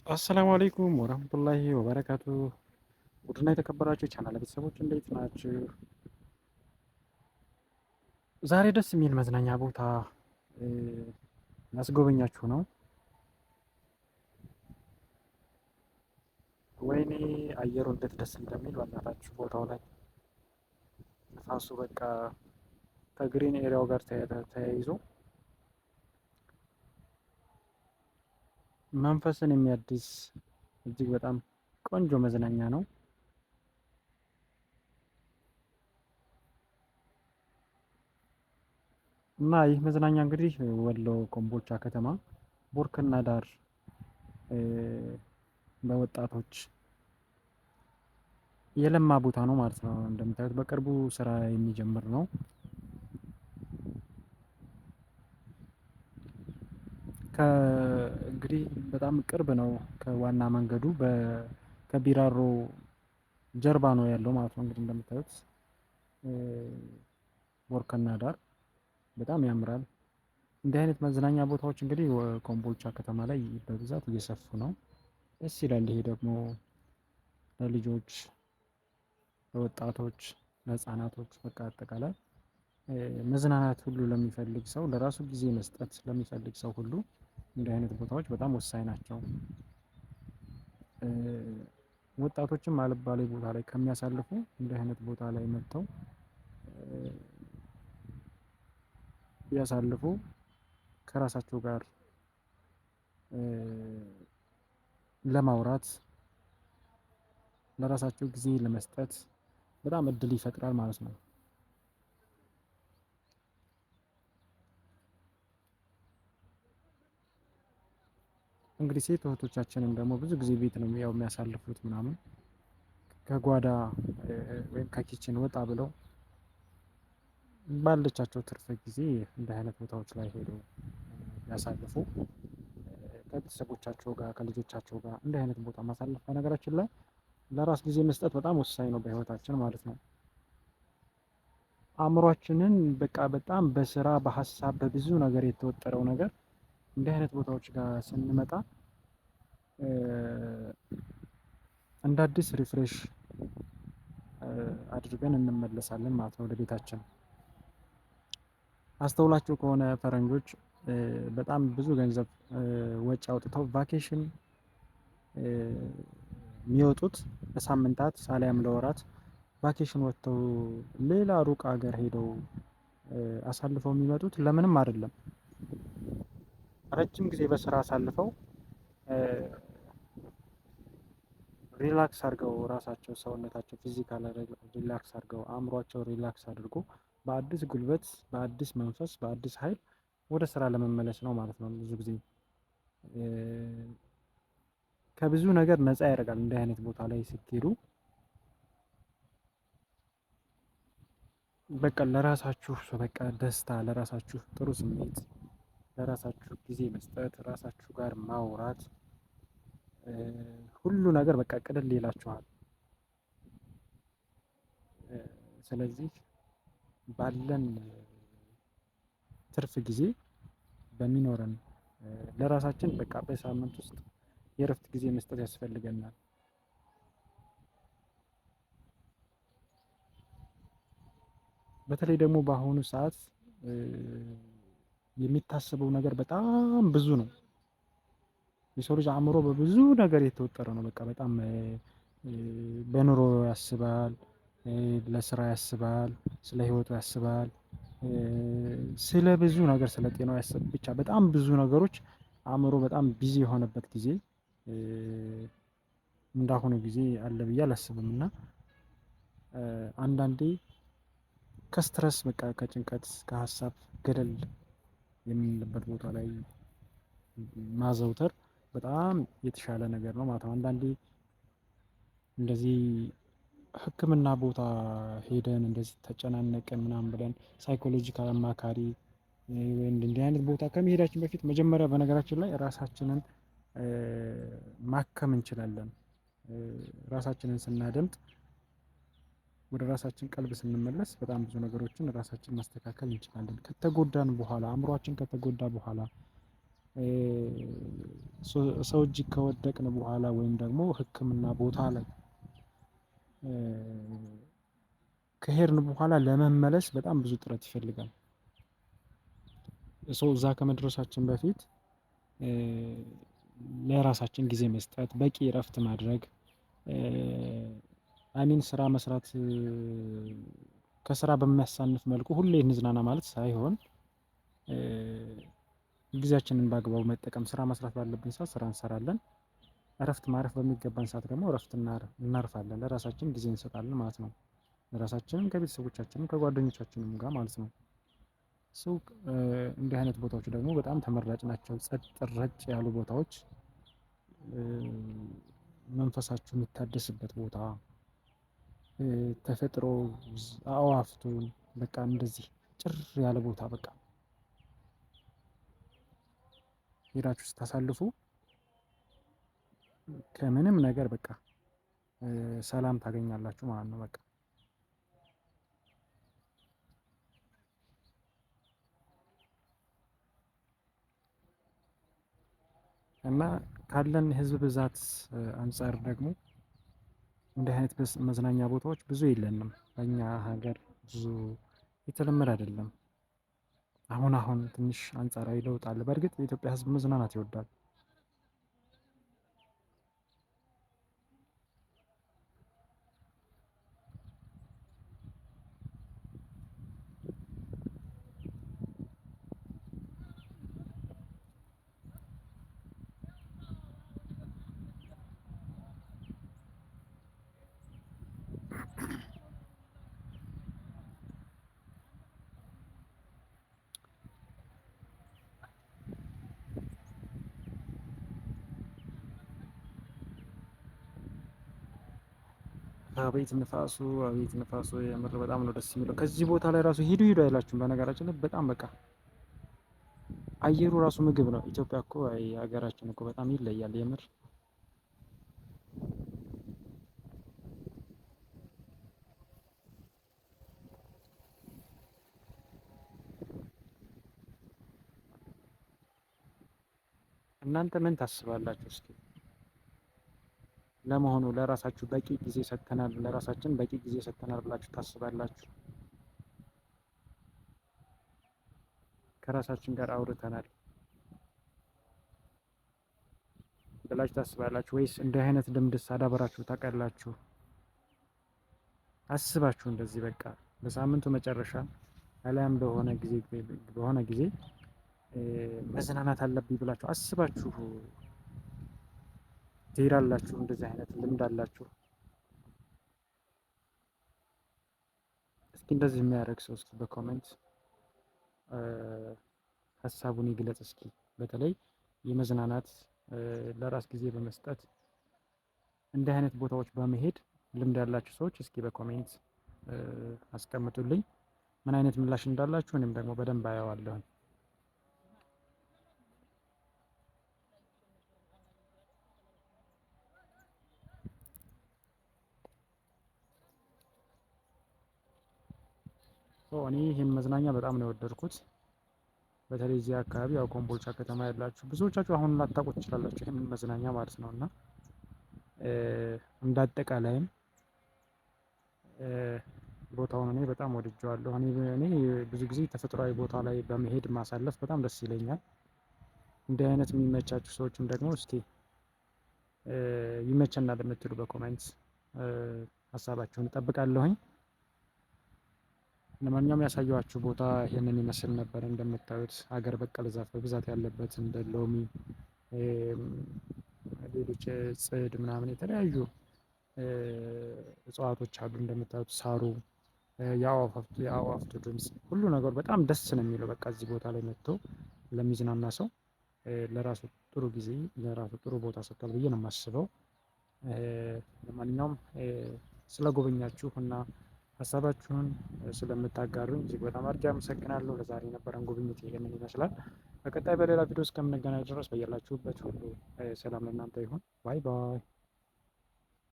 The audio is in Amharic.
السلام عليكم ورحمة الله وبركاته። ውድና የተከበራችሁ ቻናል ቤተሰቦች እንዴት ናችሁ? ዛሬ ደስ የሚል መዝናኛ ቦታ ላስጎበኛችሁ ነው። ወይኔ አየሩ እንዴት ደስ እንደሚል በእናታችሁ! ቦታው ላይ ንፋሱ በቃ ከ green area ው ጋር ተያይዞ መንፈስን የሚያድስ እጅግ በጣም ቆንጆ መዝናኛ ነው። እና ይህ መዝናኛ እንግዲህ ወሎ ኮምቦልቻ ከተማ ቦርከና ዳር በወጣቶች የለማ ቦታ ነው ማለት ነው። እንደምታዩት በቅርቡ ስራ የሚጀምር ነው። እንግዲህ በጣም ቅርብ ነው ከዋና መንገዱ፣ ከቢራሮ ጀርባ ነው ያለው ማለት ነው። እንግዲህ እንደምታዩት ቦርከና ዳር በጣም ያምራል። እንዲህ አይነት መዝናኛ ቦታዎች እንግዲህ ኮምቦልቻ ከተማ ላይ በብዛት እየሰፉ ነው። ደስ ይላል። ይሄ ደግሞ ለልጆች፣ ለወጣቶች፣ ለህፃናቶች በቃ አጠቃላይ መዝናናት ሁሉ ለሚፈልግ ሰው፣ ለራሱ ጊዜ መስጠት ለሚፈልግ ሰው ሁሉ እንዲህ አይነት ቦታዎች በጣም ወሳኝ ናቸው። ወጣቶችም አልባሌ ቦታ ላይ ከሚያሳልፉ እንዲህ አይነት ቦታ ላይ መጥተው ቢያሳልፉ ከራሳቸው ጋር ለማውራት፣ ለራሳቸው ጊዜ ለመስጠት በጣም እድል ይፈጥራል ማለት ነው። እንግዲህ ሴት እህቶቻችንም ደግሞ ብዙ ጊዜ ቤት ነው ያው የሚያሳልፉት ምናምን፣ ከጓዳ ወይም ከ kitchen ወጣ ብለው ባለቻቸው ትርፍ ጊዜ እንዲህ አይነት ቦታዎች ላይ ሄደው ያሳልፉ፣ ከቤተሰቦቻቸው ጋር ከልጆቻቸው ጋር እንዲህ አይነት ቦታ ማሳለፍ በነገራችን ላይ ለራስ ጊዜ መስጠት በጣም ወሳኝ ነው በህይወታችን ማለት ነው። አእምሯችንን በቃ በጣም በስራ፣ በሀሳብ፣ በብዙ ነገር የተወጠረው ነገር እንዲህ አይነት ቦታዎች ጋር ስንመጣ እንደ አዲስ refresh አድርገን እንመለሳለን ማለት ነው ወደ ቤታችን። አስተውላችሁ ከሆነ ፈረንጆች በጣም ብዙ ገንዘብ ወጪ አውጥተው vacation የሚወጡት፣ ለሳምንታት አሊያም ለወራት vacation ወጥተው ሌላ ሩቅ ሀገር ሄደው አሳልፈው የሚመጡት ለምንም አይደለም። ረጅም ጊዜ በስራ አሳልፈው relax አድርገው ራሳቸው፣ ሰውነታቸው physical relax አድርገው፣ አእምሯቸው relax አድርጎ በአዲስ ጉልበት፣ በአዲስ መንፈስ፣ በአዲስ ኃይል ወደ ስራ ለመመለስ ነው ማለት ነው። ብዙ ጊዜ ከብዙ ነገር ነፃ ያደርጋል እንዲህ አይነት ቦታ ላይ ስትሄዱ። በቃ ለራሳችሁ በቃ ደስታ፣ ለራሳችሁ ጥሩ ስሜት፣ ለራሳችሁ ጊዜ መስጠት፣ ራሳችሁ ጋር ማውራት፣ ሁሉ ነገር በቃ ቅልል ይላችኋል። ስለዚህ ባለን ትርፍ ጊዜ በሚኖረን ለራሳችን በቃ በሳምንት ውስጥ የእረፍት ጊዜ መስጠት ያስፈልገናል። በተለይ ደግሞ በአሁኑ ሰዓት የሚታሰበው ነገር በጣም ብዙ ነው። የሰው ልጅ አእምሮ በብዙ ነገር የተወጠረ ነው። በቃ በጣም በኑሮ ያስባል፣ ለስራ ያስባል፣ ስለ ህይወቱ ያስባል፣ ስለ ብዙ ነገር፣ ስለ ጤናው ያስብ፣ ብቻ በጣም ብዙ ነገሮች አእምሮ በጣም busy የሆነበት ጊዜ እንዳሁኑ ጊዜ አለ ብዬ አላስብም። እና አንዳንዴ ከ stress፣ በቃ ከጭንቀት፣ ከሀሳብ ገለል የምንልበት ቦታ ላይ ማዘውተር በጣም የተሻለ ነገር ነው ማለት ነው። አንዳንዴ እንደዚህ ሕክምና ቦታ ሄደን እንደዚህ ተጨናነቅን ምናምን ብለን psychological አማካሪ ወይ እንዲህ አይነት ቦታ ከመሄዳችን በፊት መጀመሪያ በነገራችን ላይ ራሳችንን ማከም እንችላለን። ራሳችንን ስናደምጥ፣ ወደ ራሳችን ቀልብ ስንመለስ በጣም ብዙ ነገሮችን ራሳችን ማስተካከል እንችላለን። ከተጎዳን በኋላ፣ አእምሯችን ከተጎዳ በኋላ ሰው እጅ ከወደቅን በኋላ ወይም ደግሞ ሕክምና ቦታ ላይ ከሄድን በኋላ ለመመለስ በጣም ብዙ ጥረት ይፈልጋል። ሰው እዛ ከመድረሳችን በፊት ለራሳችን ጊዜ መስጠት፣ በቂ እረፍት ማድረግ፣ I mean ስራ መስራት ከስራ በሚያሳንፍ መልኩ ሁሌ እንዝናና ማለት ሳይሆን ጊዜያችንን በአግባቡ መጠቀም፣ ስራ መስራት ባለብን ሰዓት ስራ እንሰራለን። እረፍት ማረፍ በሚገባን ሰዓት ደግሞ እረፍት እናርፋለን። ለራሳችን ጊዜ እንሰጣለን ማለት ነው። ለራሳችንም ከቤተሰቦቻችንም ከጓደኞቻችንም ጋር ማለት ነው። So እንዲህ አይነት ቦታዎች ደግሞ በጣም ተመራጭ ናቸው። ጸጥ ረጭ ያሉ ቦታዎች፣ መንፈሳችሁ የሚታደስበት ቦታ፣ ተፈጥሮ አዕዋፍቱን በቃ እንደዚህ ጭር ያለ ቦታ በቃ ሄዳችሁ ስታሳልፉ ከምንም ነገር በቃ ሰላም ታገኛላችሁ ማለት ነው። በቃ እና ካለን ህዝብ ብዛት አንፃር ደግሞ እንዲህ አይነት መዝናኛ ቦታዎች ብዙ የለንም። በእኛ ሀገር ብዙ የተለመደ አይደለም። አሁን አሁን ትንሽ አንጻራዊ ለውጥ አለ። በእርግጥ የኢትዮጵያ ህዝብ መዝናናት ይወዳል። አቤት ንፋሱ፣ አቤት ንፋሱ! የምር በጣም ነው ደስ የሚለው። ከዚህ ቦታ ላይ ራሱ ሂዱ ሂዱ አይላችሁም። በነገራችን ላይ በጣም በቃ አየሩ ራሱ ምግብ ነው። ኢትዮጵያ እኮ ሀገራችን እኮ በጣም ይለያል የምር። እናንተ ምን ታስባላችሁ እስኪ? ለመሆኑ ለራሳችሁ በቂ ጊዜ ሰጥተናል፣ ለራሳችን በቂ ጊዜ ሰጥተናል ብላችሁ ታስባላችሁ? ከራሳችን ጋር አውርተናል ብላችሁ ታስባላችሁ ወይስ እንዲህ አይነት ልምድስ አዳበራችሁ ታውቃላችሁ? አስባችሁ እንደዚህ በቃ በሳምንቱ መጨረሻ አሊያም በሆነ ጊዜ መዝናናት አለብኝ ብላችሁ አስባችሁ ትሄዳላችሁ? እንደዚህ አይነት ልምድ አላችሁ? እስኪ እንደዚህ የሚያደርግ ሰው እስኪ በ comment ሀሳቡን ይግለጽ። እስኪ በተለይ የመዝናናት ለራስ ጊዜ በመስጠት እንዲህ አይነት ቦታዎች በመሄድ ልምድ ያላችሁ ሰዎች እስኪ በ comment አስቀምጡልኝ ምን አይነት ምላሽ እንዳላችሁ እኔም ደግሞ በደንብ አየዋለሁኝ። እኔ ይህን መዝናኛ በጣም ነው የወደድኩት። በተለይ እዚህ አካባቢ ያው ኮምቦልቻ ከተማ ያላችሁ ብዙዎቻችሁ አሁን ላታውቁት ትችላላችሁ ይህን መዝናኛ ማለት ነው። እና እንደ አጠቃላይም ቦታውን እኔ በጣም ወድጄዋለሁ። እኔ ብዙ ጊዜ ተፈጥሯዊ ቦታ ላይ በመሄድ ማሳለፍ በጣም ደስ ይለኛል። እንዲህ አይነት የሚመቻችሁ ሰዎችም ደግሞ እስኪ ይመቸናል የምትሉ በ comment ሀሳባችሁን እጠብቃለሁኝ። ለማንኛውም ያሳየኋችሁ ቦታ ይሄንን ይመስል ነበር። እንደምታዩት ሀገር በቀል ዛፍ በብዛት ያለበት እንደ ሎሚ፣ ሌሎች ጽድ ምናምን የተለያዩ እጽዋቶች አሉ። እንደምታዩት ሳሩ፣ የአዕዋፍቱ ድምጽ፣ ሁሉ ነገሩ በጣም ደስ ነው የሚለው። በቃ እዚህ ቦታ ላይ መጥቶ ለሚዝናና ሰው ለራሱ ጥሩ ጊዜ ለራሱ ጥሩ ቦታ ሰጥቷል ብዬ ነው የማስበው። ለማንኛውም ስለጎበኛችሁ እና ሀሳባችሁን ስለምታጋሩኝ እጅግ በጣም አድርጌ አመሰግናለሁ። ለዛሬ የነበረን ጉብኝት ይሄንን ይመስላል። በቀጣይ በሌላ ቪዲዮ እስከምንገናኝ ድረስ በያላችሁበት ሁሉ ሰላም ለእናንተ ይሁን። Bye bye።